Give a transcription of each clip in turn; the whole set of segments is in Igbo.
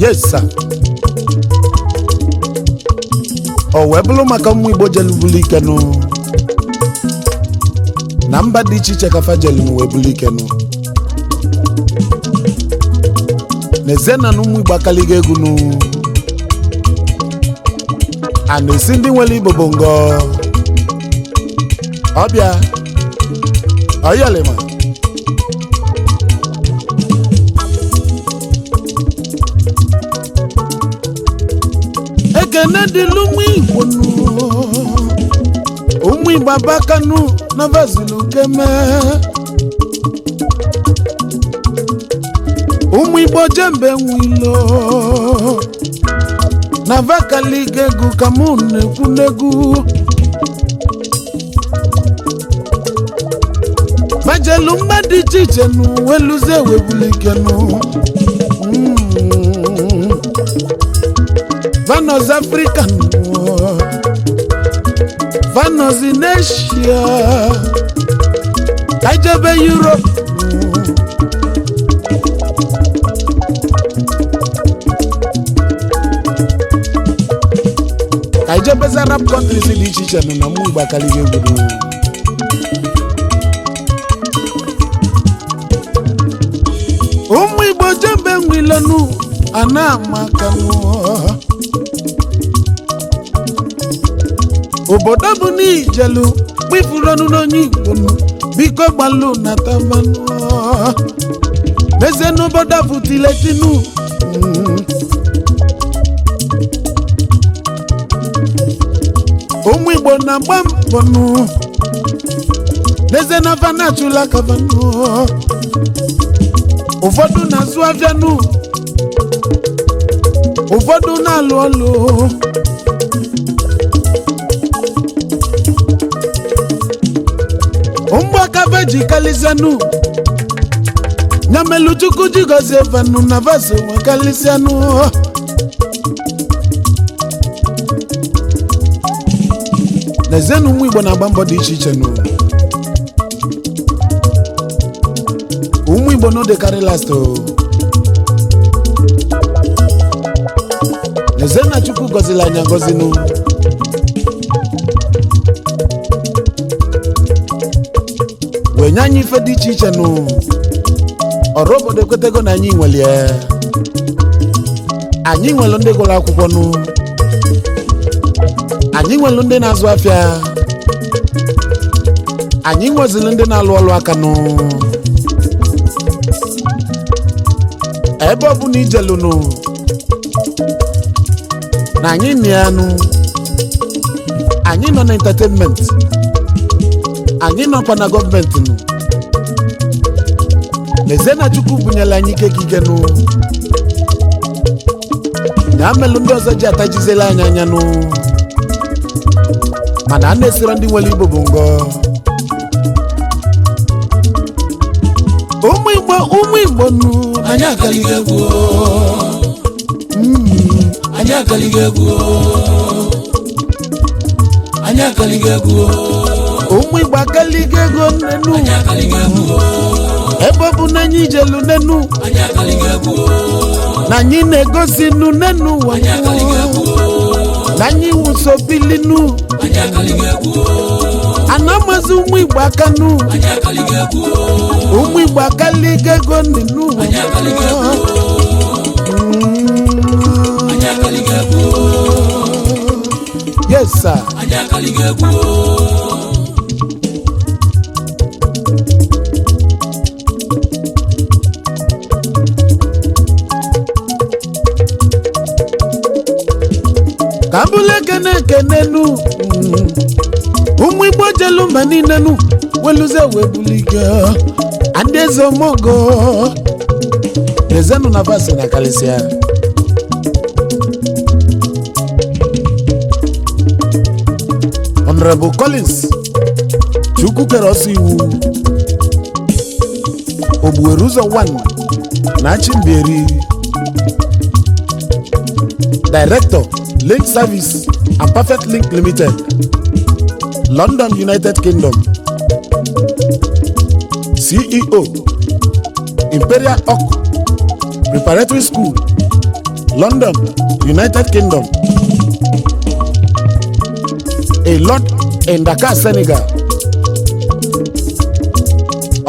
Yes sir. O wee bụrụ maka ụmụ Igbo jelu bulu ikenụ na mba dị iche iche ka fa jelu wee bulu ikenụ. N'ezie na ụmụ Igbo akaligo egwu nụ a na-esi ndị nwere Igbo bụ ngọ ọbịa ọyọlịma. Ekene dịlụ ụmụ Igbo nụ, ụmụ Igbo abakanụ na vazulu keme. Ụmụ Igbo jembe nwilo na vakaliga egwu ka mụ na-ekwu n'egwu. Bajelu mba dị iche iche nụ weluzie webulike nụ. Vanos Africa nụ, vanos in Asia, ka ijebe Europe nụ. Ka ijebezi Arab countries dị iche iche nụ na mụ Igbo akaligo egwu nụ. Ụmụ Igbo jebe nwilenu ana amakanụ. Obodo bụ n'ijelu kpifuronu n'onye Igbo nụ, biko gbalụ na tabanụ. N'ezie n'obodo afụtiletinu. Ụmụ Igbo na-agba mbọ nụ. N'ezie na vanachụla kavanụ. Ụfọdụ na-azụ afịa nụ, ụfọdụ na-alụ ọlụ. Mgbakava ji kalịsịanụ nyamelu Chukwu ji gọzie vanụ na vaso nwe kalịsịanụ. N'ezienụ ụmụ Igbo na-agba mbọ dị iche iche nụ. Ụmụ Igbo no dey carry last o. N'ezie na Chukwu gọziri anyị agọzinụ. Wee nye anyị ife dị iche iche nụ. Ọrụ obodo ekwetego na anyị nwelie. Anyị nwelu ndị gụrụ akwụkwọ nụ. Anyị nwelu ndị na-azụ afịa. Anyị nwezili ndị na-alụ ọlụ aka nụ. Ebe ọ bụla ijelụnụ na anyị nịanụ. Anyị nọ na entertainment, anyị nọkwa na gọọmenti nụ. N'ezie na Chukwu bunyela anyị ike kike nụ. Ya melụ ndị ọzọ ji atajizela anyị anya nụ, mana a na-esiro ndị nwere Igbo bụ ngọ. Ụmụ Igbo, ụmụ Igbo nụ, Anyị akaligo egwu o. Anyị akaligo egwu o. Anyị akaligo egwu o. Ụmụ Igbo akaligo ego nnenu. Anyị akaligo egwu o. Ebe ọ bụ na anyị ijelu nenu, Anyị akaligo egwu o. na anyị na-egosi nnu nenu ụwa, Anyị akaligo egwu o. na anyị wusobilinu. Anyị akaligo egwu o. Ana amazi ụmụ Igbo aka nụ. Anyị akaligo egwu o. Ụmụ Igbo akaligo ego nnenu. Anyị akaligo egwu o. Anyị akaligo egwu o. Yes sir. Anyị akaligo egwu o. Ka bụla ekene ekenenu ụmụ Igbo jelu mba niile nụ weluze wee bulike adaeze omogo ezenụ na vasi na kalịsịa. Honorable Collins Chukwu kere ọsọ iwu Ogbuere ụzọ 1 na Chimbieri, Director, Link Service and Perfect Link Limited, London, United Kingdom, CEO, Imperial Oak Preparatory School, London, United Kingdom, a lord in Dakar, Senegal.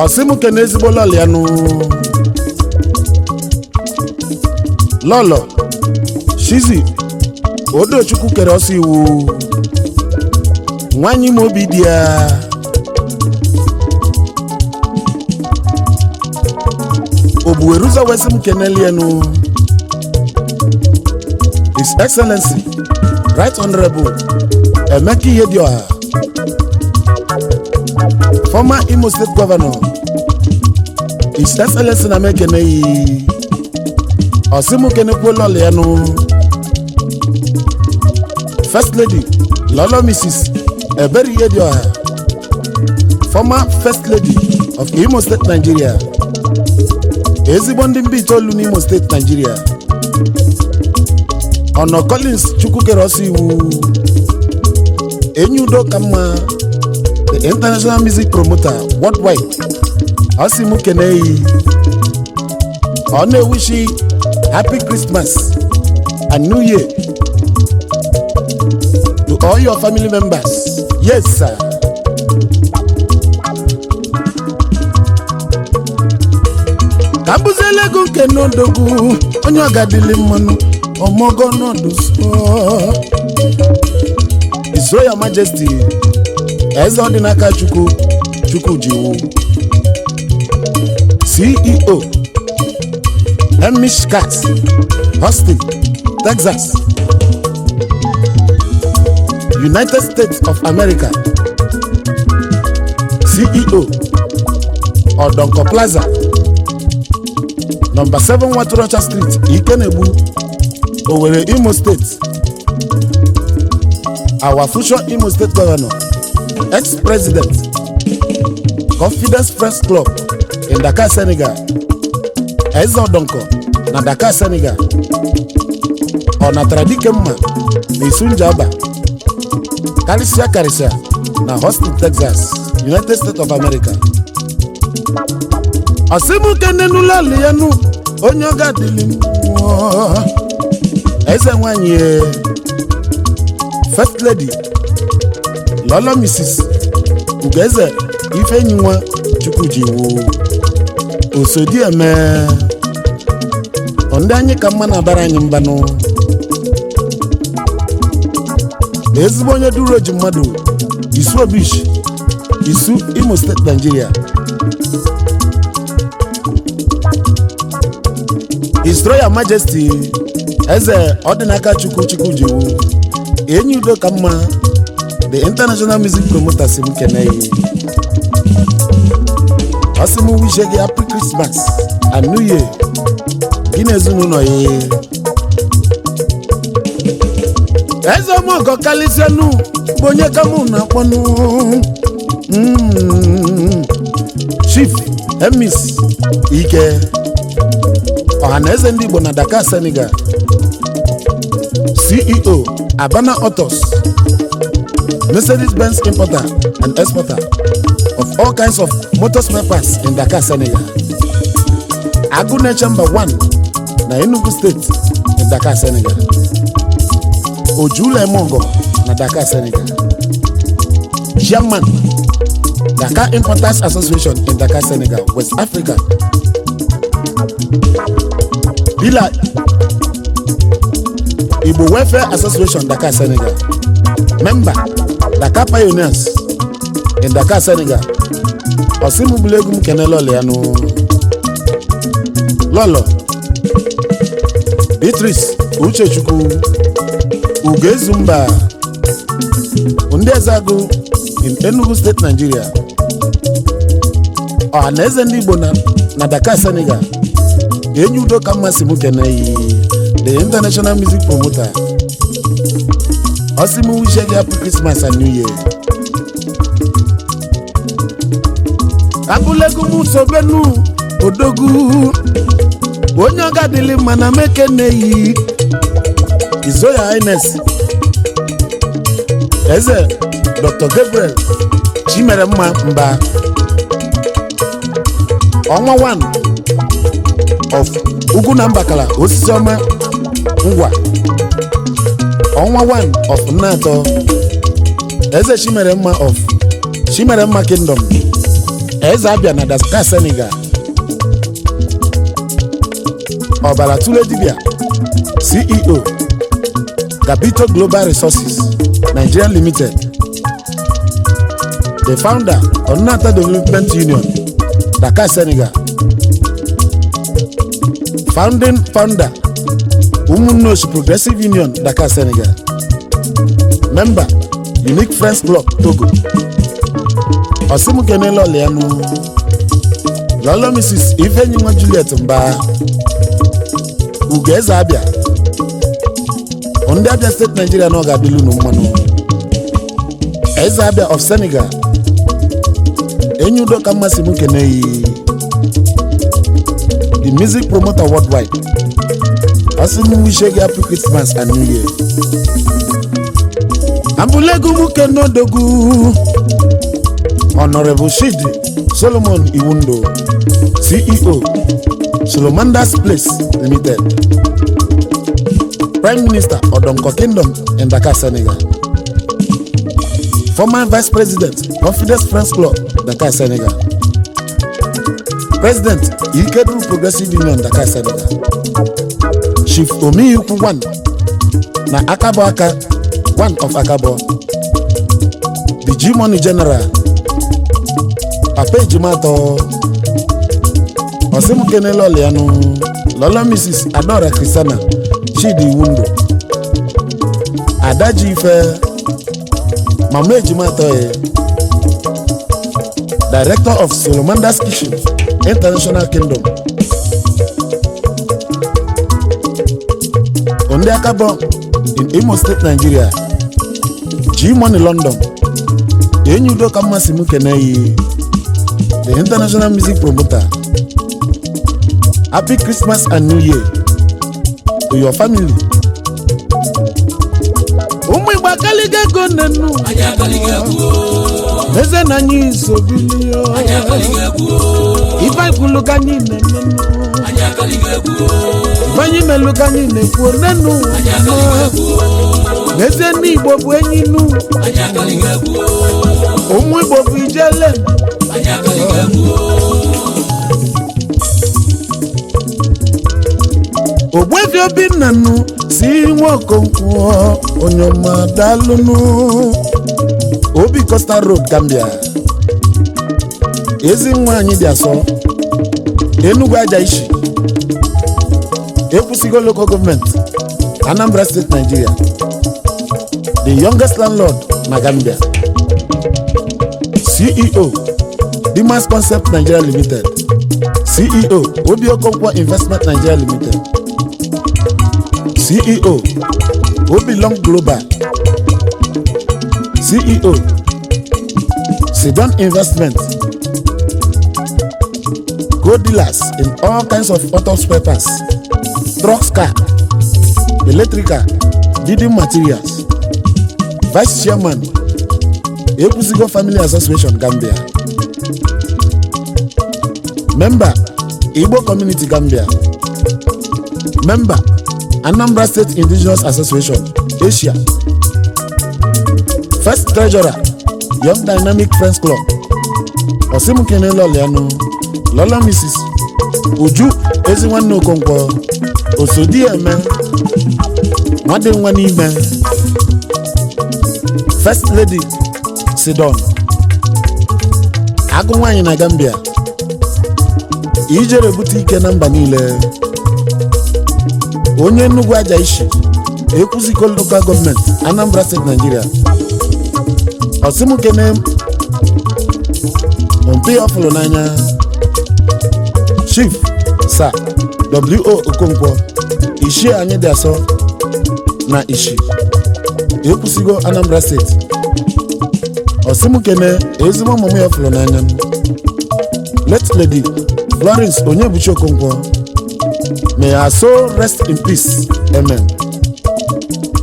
Ọsịmụke na ezigbo lọlọ ya nụ, Lọlọ Shizi Odochukwu kere ọsọ iwu, nwanyị ime obi dị ya. Obuweruzo wesị m kenelienu His Excellency Right Honorable Emeka Ihedioha, former Imo State Governor. His Excellency na m ekeneghị. Ọsịmụ kenekwuo lọlọ ya nụ, First Lady Lọlọ Mrs. Ebere Ihedioha, former First Lady of Imo State, Nigeria. Ezigbo ndị mba itoolu n'Imo Steeti, Nigeria. Ọnọ Collins Chukwukere ọsọ iwu, enyi udo ka mma, the international music promoter worldwide. Ọ sị mụ keneyi, ọ na-ewishi happy Christmas and New Year to all your family members. Yes, sir. Ka m bụziela ego nke n'odogwu, onye ọgadili mmanụ ọmọgọ nọdụ so. His Royal Majesty Eze Ọdịnaka Chukwu Chukwujiwu, CEO, Hemish Cat, Austin, Texas, United States of America, CEO, Odonko Plaza, Number 7 Waturocha Street, Ikenegbu, Owerri, Imo State. Our future Imo State Governor, ex-president, Confidence Press Club in Dakar, Senegal. Eze Odonko na Dakar, Senegal. Ọ natara dike mma na Isunjaba, karịsịa karịsịa na Austin, Texas, United States of America. Ọsịmụ kenenụlọlụ ya nụ, onye ọ ga-adịlị mmụọ, eze nwanyị e, First Lady Lọlọ Mrs. Ugeze Ifenyinwa Chukwujiwu, Osodieme. Ndị anyị ka mma na-abara anyị mbanụ, ezigbo onye duru oji mmadụ Isu Obish, Isu, Imo Steeti, Nigeria. His Royal Majesty Eze Ọdịnaka Chukwu Chukwujiwu, enyi udo ka mma, the international music promoter, si m keneyi. Ọ sị m wish gị happy Christmas and New Year, gị na ezinụlọ ya. Eze ọmọgọ kalisienu bụ onye ka mụ na-akpọnụ. Chief Emis Ike, Ọhaneze ndị Igbo na Dakar, Senegal, CEO, Abana Autos, Mercedes-Benz importer and exporter of all kinds of motor spare parts in Dakar, Senegal. Agune Chamber 1 na Enugu State in Dakar, Senegal. Ojule Mongo na Dakar, Senegal. Chairman, Dakar Importers Association in Dakar, Senegal, West Africa. Bila Igbo Welfare Association, Dakar, Senegal. Member, Dakar Pioneers in Dakar, Senegal. Ọsịmụbụla egwu m kene lọlọ ya nụ, Lọlọ Beatrice Uchechukwu Ugezumba, ndị Ezeagụ in Enugu State, Nigeria. Ọha na eze ndị Igbo na Dakar, Senegal. Enyi udo ka mma si m kene yi, the international music promoter. Ọsị m wish gị happy Christmas and New Year. Abụlego m sobenu odogwu, onye ọ ga-adịlị mma na mekene yi. His Royal Highness Eze Dr. Gabriel Chimeremma Mba, ọnwa 1 of Ugwu na Mbakala, osisi ọma. Ngwa Ọnwa 1 of Nnatọ, Eze Chimeremma of Chimeremma Kingdom, Eze Abịa na Dakar, Senegal, Ọbara Tule Dibia, CEO, Capito Global Resources Nigeria Limited, the founder of Nnata Development Union, Dakar, Senegal, founding founder, Umunnosh Progressive Union, Dakar, Senegal, member, Unique Friends Club, Togo. Osimukene Lọlịanụ, Lọlọ Mrs. Ifenyinwa Juliet Mba, Ugoeze Abịa, ndị Abịa Steeti, Nigeria, na ọ ga-adịlu unu mmanụ. Eze Abịa of Senegal, enyi udo ka mmasị m kene yi, the music promoter worldwide. Asị m wish gị happy Christmas and New Year. Abụlegu m kene odogwu, Honorable Shidi Solomon Iwundo, CEO, Solomandas Place Limited, Prime Minister, Odonko Kingdom in Dakar, Senegal, former Vice President, Confidence Friends Club, Dakar, Senegal, President, Ikeduru Progressive Union, Dakar, Senegal, Chief Omiyukwu 1 na Akabo Aka 1 of Akabo, the G-Money General, Papa Ejima atọ. Ọsịmukene lọlịanụ, Lọlọ Mrs. Adora Christiana Chidi Iwundo, Adaji Ife, Mama Ejima atọ ya, Director of Solomandas Kitchen International Kingdom, ndị Akabọ in Imo State, Nigeria, G-Money London, enyi udo ka mmasị m kene yi, the international music promoter. Happy Christmas and New Year to your family. Ụmụ Igbo akaligo ego nnenu. Anyị akaligo egwu o. Eze na anyị isobilio. Anyị akaligo egwu o. Ife anyị kwulu ka anyị na-emenụ. Anyị akaligo egwu o. Ife anyị melụ ka anyị na-ekwu nenu. Anyị akaligo egwu o. N'ezie, ndị Igbo bụ enyi nu. Anyị akaligo egwu o. Ụmụ Igbo bụ ijele. Anyị akaligo egwu o. Ogbuefi Obinna nụ si nwa Okonkwo, onye ọma, daalụnụ. Obi Coastal Road, Gambia. Ezi nwa anyị dị asọ, Enugu Aja Ishi, Ekwusigo Local Government, Anambra State, Nigeria, the youngest landlord na Gambia, CEO, Dimas Concept Nigeria Limited, CEO, Obi Okonkwo Investment Nigeria Limited, CEO, Obi Long Global, CEO, Sidon Investment, co-dealers in all kinds of auto spare parts, trucks, car, electrical, building materials, Vice Chairman, Ekwusigo Family Association, Gambia, member, Igbo Community, Gambia, member, Anambra State Indigenous Association, Asia, First Treasurer, Young Dynamic Friends Club. Osimukene lọlịanụ, Lọlọ Mrs. Uju Ezi nwanne Okonkwo, Osodieme, nwadị nwa n'ime, First Lady Sidon, agụ nwaanyị na Gambia, ijere bute ike na mba niile, onye Enugu Aja Ishi, Ekwusigo Local Government, Anambra State, Nigeria. Osimukene mpi ọfụlụ n'anya, Chief Sir W.O. Okonkwo, Ishi anyị dị asọ na Ishi, Ekwusigo, Anambra Steeti. Osimukene ezigbo ọmụmụ ya fụrụ n'anya, Late Lady Florence Onyebuchi Okonkwo. May her soul rest in peace, amen.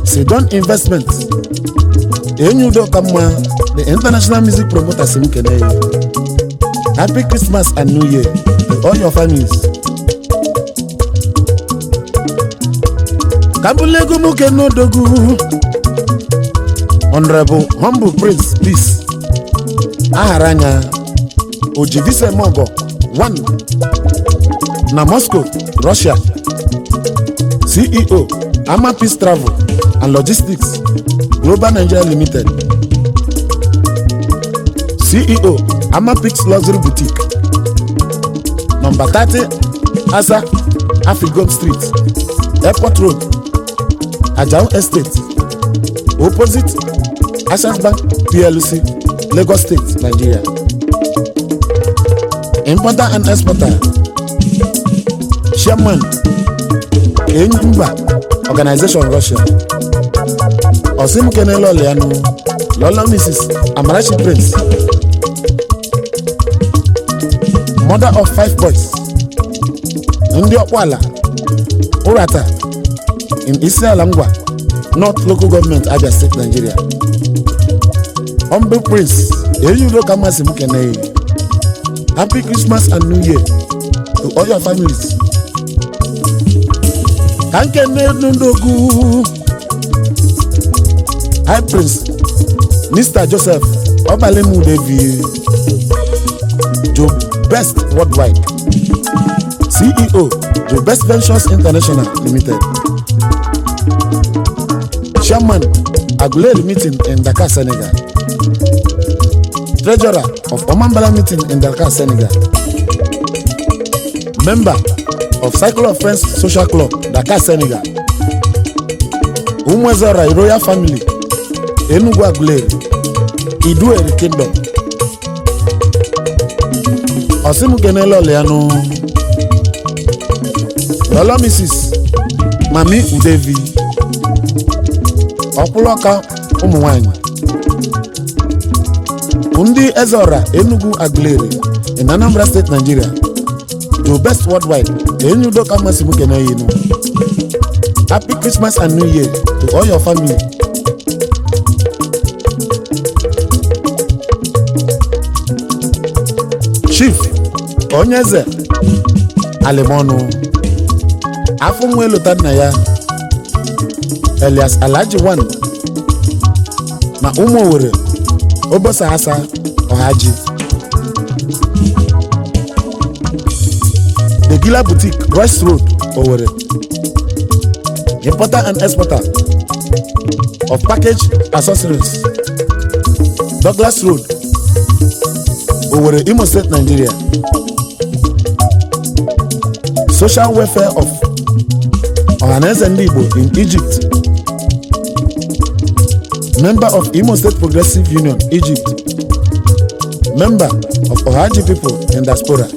Sidon Investment, enyi udo ka mma, the international music promoter, si m kene ya. Happy Christmas and New Year to all your families. Ka bụlụ ego m kenodogwu, Honorable Humble Prince Peace ahara anya Ojivisemogo 1 na Moscow, Russia, CEO, Ama Peace Travel and Logistics Global Nigeria Limited, CEO, Ama Peace Luxury Boutique, number 30 Asa Afrigom Street, Airport Road, Ajao Estate, opposite Access Bank PLC, Lagos State, Nigeria. Importer and exporter, chairman, Enyimba Organization, Russia. Osimkene Lọlianụ Lọlọ Mrs. Amarachi Prince, mother of five boys, ndị ọkpọala Ụrata in Isiala Ngwa North Local Government, Abia State, Nigeria. Humble Prince eyudo ka mmasị m kene. Happy Christmas and New Year to all your families. Ka nkene ndogwu High Prince Mr. Joseph Obalemu Devi Joe Best Worldwide, CEO, Joe Best Ventures International Limited, Chairman, Aguleri Meeting in Dakar, Senegal, Treasurer of Omambala Meeting in Dakar, Senegal, member of Cycle of Friends Social Club, Dakar, Senegal, Umuezora Royal Family, Enugu Aguleri, Idueri Kingdom. Ọsịmụkenele ọlịanụ Lọlọ Mrs. Mami Udevi Ọkwụlọka, ụmụ nwanyị ndị Ezeora, Enugu Aguleri in Anambra State, Nigeria. The Best Worldwide enyi udo ka mmasị m kene yinu. Happy Christmas and New Year to all your family. Chief Onyeze Alimọnụ afọ nwa elota nna ya, Elias Alhaji One na ụmụ Owere Obosa Asa Ọhaji, The Gila Boutique, Royce Road, Owerri, importer and exporter of package accessories, Douglas Road, Owerri, Imo State, Nigeria. Social welfare of Ohanaeze Ndị Igbo in Egypt, member of Imo State Progressive Union, Egypt, member of Ohaji People in Diaspora,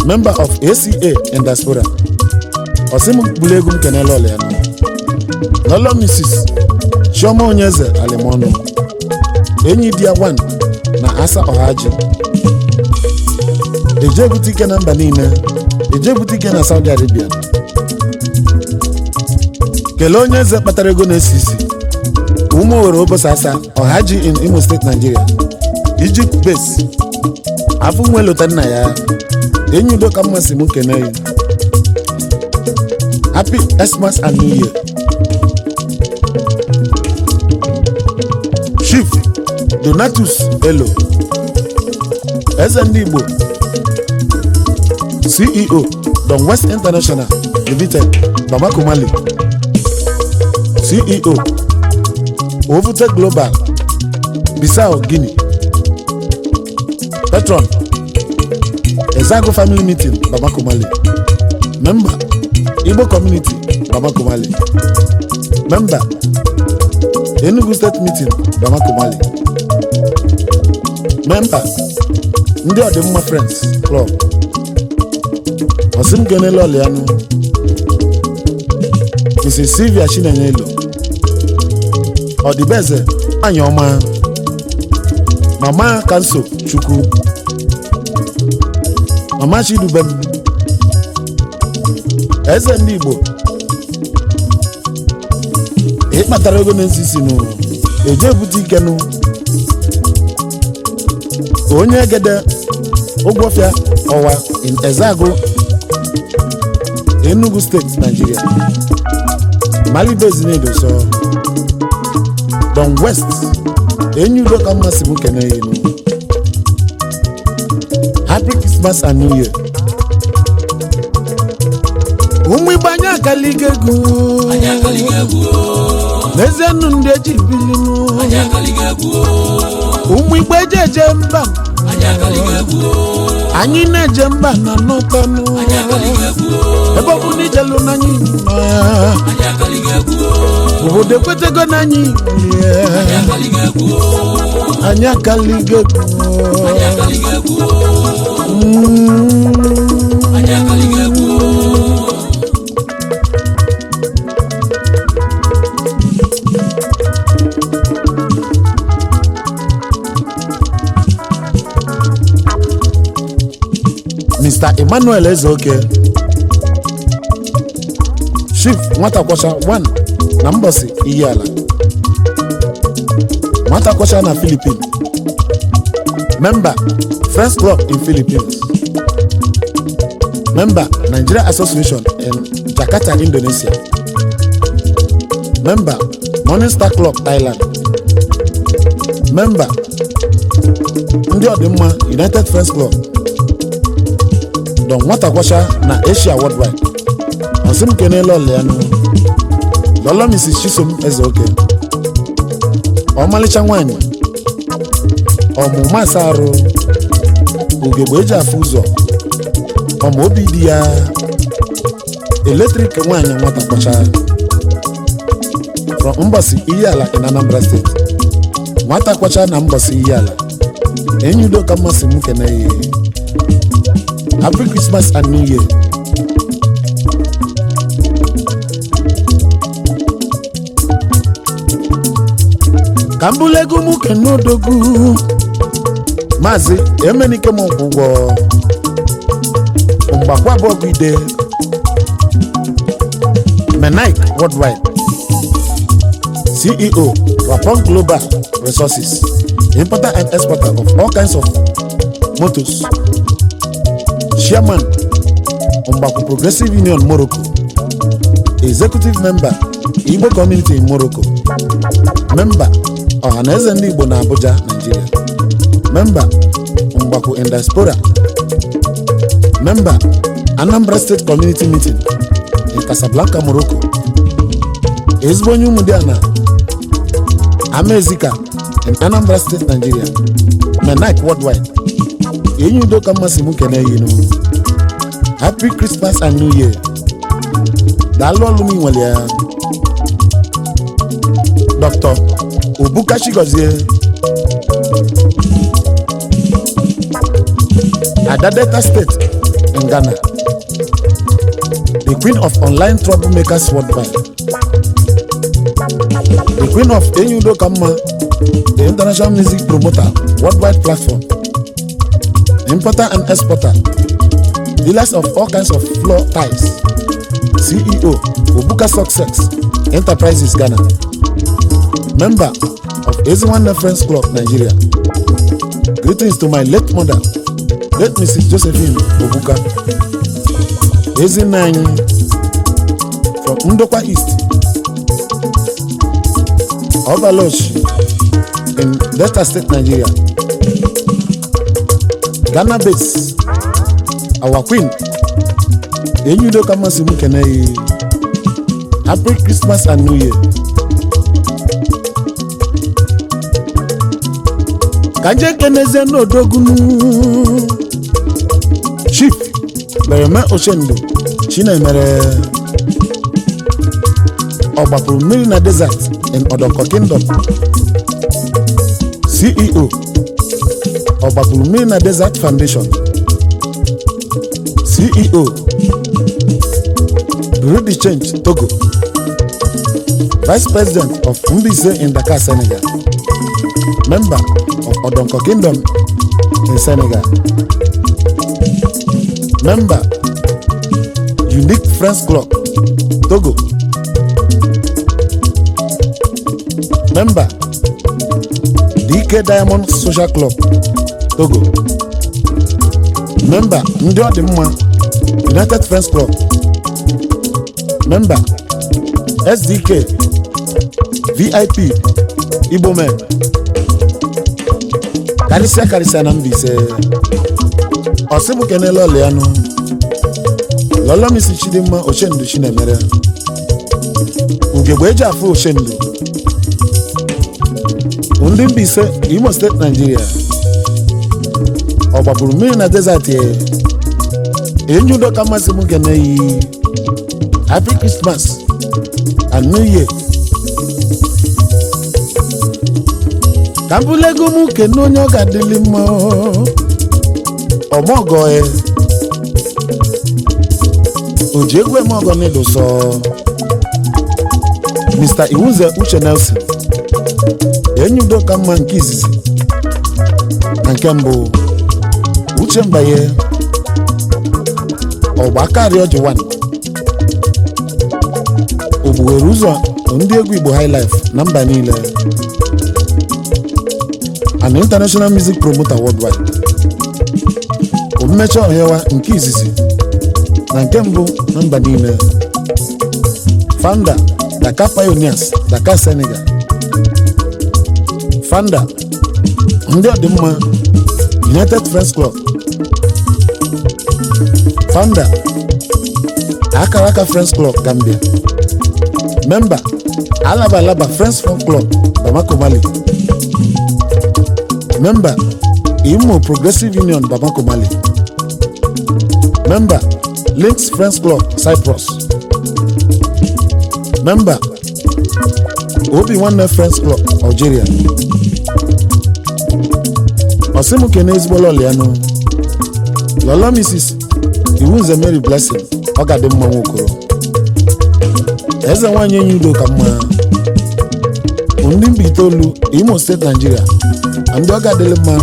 member of ACA in Diaspora. Ọsị m bulu egwu m kenele ọla ya lọlọ Mrs. Chioma Onyeze Alimọnụ, enyi di ya 1 na Asa Ọhaji, ejebute ike na mba niile, ejebute ike na Saudi Arabia. Kelee onye eze kpatara ego na-esi isi, ụmụ Owere Obosi Asa Ọhaji in Imo State, Nigeria, Egypt base. Afọ nwe lota nna ya, enyi udo ka mmasị m kene ya. Happy Xmas and New Year. Chief Donatus Elo, eze ndị Igbo, CEO, Don West International Limited, Bamako, Mali, CEO, Ovute Global, Bissau, Guinea, patron, Ezago Family Meeting, Bamako, Mali, member, Igbo Community, Bamako, Mali, member, Enugu State Meeting, Bamako, Mali, member, ndị Ọdịmma Friends Club. Ọsị m kenele ọlịanụ Mrs. Sylvia Chinenye Elo, Ọdịbeze nwanyị ọma, Mama Kanso Chukwu, Mama Chidubem, eze ndị Igbo ịkpatara ego na-esi isi nụ eje ebute ikenụ, onye egede ụgwọfịa ọwa in Ezeagụ, Enugu State, Nigeria. Mali base na-edoso Don West, enyi udo ka mmasị m kene ya enu. Happy Christmas and New Year. Ụmụ Igbo, anyị akaligo egwu. Anyị akaligo egwu o. N'ezie nụ, ndị eji bilinu. Anyị akaligo egwu o. Ụmụ Igbo eji eje mba. Anyị akaligo egwu o. Anyị na-eje mba na nọtanụ. Anyị akaligo egwu o. Ebe ọ bụ na ijelu n'anyị nọ ya. Anyị akaligo egwu o. Obodo ekwetego n'anyị lie. Anyị akaligo egwu o. Anyị akaligo egwu. Anyị akaligo egwu o. Anyị akaligo egwu o. Mr. Emmanuel Ezeoke, Chief Nwata Kwọcha 1 na Mbọsị Ihiala, Nwata Kwọcha na Philippines, Member, Friends Club in Philippines, Member, Nigeria Association in Jakarta, Indonesia, Member, Morning Star Club, Thailand, Member, Ndị Ọdịmma United Friends Club, Don Nwata Kwọcha na Asia Worldwide. Ọsị m kenele ọlịanụ Lọlọ Mrs. Chisom Ezeoke, ọmalịcha nwanyị, ọmụma asa arụ, ugegbe eji afụ ụzọ, ọma obi dị ya, electric nwanyị Nwata Kwọcha from Mbọsị Ihiala in Anambra State. Nwata Kwọcha na Mbọsị Ihiala, enyi udo ka mmasị m kene ya. Happy Christmas and New Year. Ka m bụlụ ego m kene odogwu, Maazị Emenike m ụgwọ mgbakwa abụọ ide Menik Worldwide, CEO, Rapon Global Resources, importer and exporter of all kinds of motors, Chairman, Mgbakwu Progressive Union Morocco, Executive Member, Igbo Community in Morocco, Member, Ọhaneze Ndị Igbo na Abuja, Nigeria, Member, Mgbakwu in Diaspora, Member, Anambra State Community Meeting in Casablanca, Morocco, ezigbo onye Ụmụdịana Amezika in Anambra State, Nigeria. Menik Worldwide, enyi udo ka mmasị m kene yinu. Happy Christmas and New Year. Daalụ ọlụ m nwere ya. Dr. Obuka Chigozie Ada, Delta State in Ghana, the queen of online troublemakers worldwide, the queen of enyi udo ka mma, the international music promoter, worldwide platform, importer and exporter, dealers of all kinds of floor tiles, CEO, Obuka Success Enterprises Ghana, member of Ezinwanne Friends Club Nigeria. Greetings to my late mother, late Mrs. Josephine Obuka, Ezinne anyị from Ndokwa East, Obaloshi in Delta State, Nigeria. Ghana base, our queen, enyi udo ka mmasị m kene ya. Happy Christmas and New Year. Ka nje kenezie n'odogunu, Chief Bereme Ochendo Chinemere, ọ gbapụrụ mmiri na desert in Odoko Kingdom, CEO, ọ gbapụrụ mmiri na Desert Foundation, CEO, Bureau de Change Togo, Vice President of Mbaise in Dakar, Senegal, member of Odonko Kingdom in Senegal, member, Unique Friends Club Togo, member, DK Diamond Social Club Togo, member, Ndị Ọdịmma United Friends Club. Member SDK VIP Igbo Men, karịsịa karịsịa na Mbaise. Ọsịbụ kenele ọlịanụ lọlọ Mrs. Chidimma Ochendu Chinemere, ugegbe eji afụ Ochendu ndị Mbaise, Imo Steeti, Nigeria. Ọ gbapụrụ mmiri na desert ya. Enyi udo ka mmasị m kene yi happy Christmas and New Year. Ka m bụlụ ego m kene onye ọ ga-adịlị mma, ọmọgọ e o ji egwu eme ọgọ n'ịdụ sọ, Mr. Iwuze Uche Nelson, enyi udo ka mma nke izizi na nke mbụ, Uche Mbaye, ọgba karịa ọjị 1, ogbughere ụzọ ndị egwu Igbo highlife na mba niile, an international music promoter worldwide, mmecha ọhịawa nke izizi na nke mbụ na mba niile, founder Dakar Pioneers, Dakar, Senegal, founder ndị ọdịmma United Friends Club, founder Akaraka Friends Club, Gambia, member Alaba Alaba Friends Fun Club, Bamako, Mali, member Imo Progressive Union, Bamako, Mali, member Links Friends Club, Cyprus, member Obi Nwanne Friends Club, Algeria. Ọsịmụ kene ezigbo lọlịanụ lọlọ Mrs. Iwunze Mary Blessing, ọ ga-adị mma nwokoro eze nwaanyị enyi udo ka mma, ndị mba itoolu, Imo Steeti, Nigeria, ndị ọ ga-adịlị mma.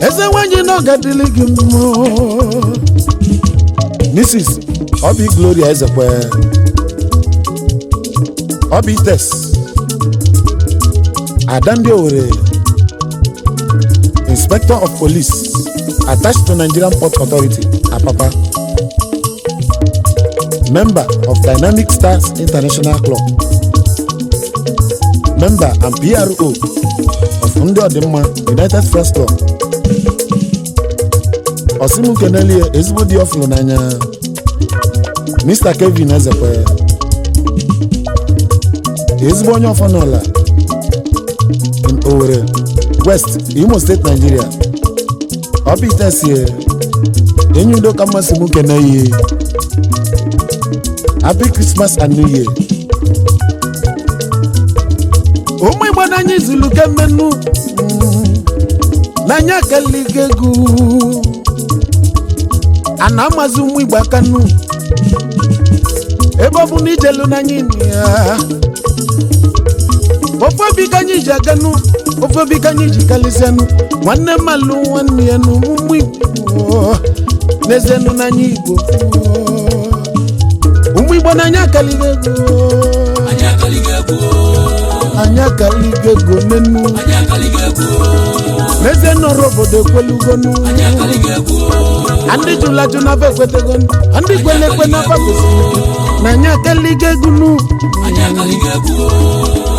Eze nwaanyị na ọ ga-adịlị gị mma. Mrs. Obi Gloria Ezekwe, Obi Tes Ada ndị Owerri, Inspector of Police attached to Nigerian Port Authority, Apapa, member of Dynamic Stars International Club, member and PRO of ndị ọdịmma United Friends Club. Osimu kenelie ezigbo di ọfụrụ n'anya, Mr. Kevin Ezekwe, ezigbo onye ọfọnọla in Owerri West, Imo State, Nigeria. Ọbitesie enyi udo ka mmasị m kene yi happy Christmas and New Year. Ụmụ Igbo n'anya izulu kemenu n'anya keligo egwu a na-amazi ụmụ Igbo aka nnu ebe ọ bụ na ijelu n'anya ini ya. Ofe obi ka anyị ji aganụ, ofe obi ka anyị ji kalịsịanụ, nwanne mmalụ nwanne ya nụ. Ụmụ Igbo n'ezenụ n'anya Igbo, ụmụ Igbo n'anya akaligo ego. Anyị akaligo egwu. Anyị akaligo ego nenu. Anyị akaligo egwu. N'ezie nọrọ obodo ekwelugonu. Anyị akaligo egwu. Ndị jụrụ ajụ na fa ekwetegonu, ndị kwele ekwe na fa kwesịrị na anyị akaligo egwu nu. Anyị akaligo egwu.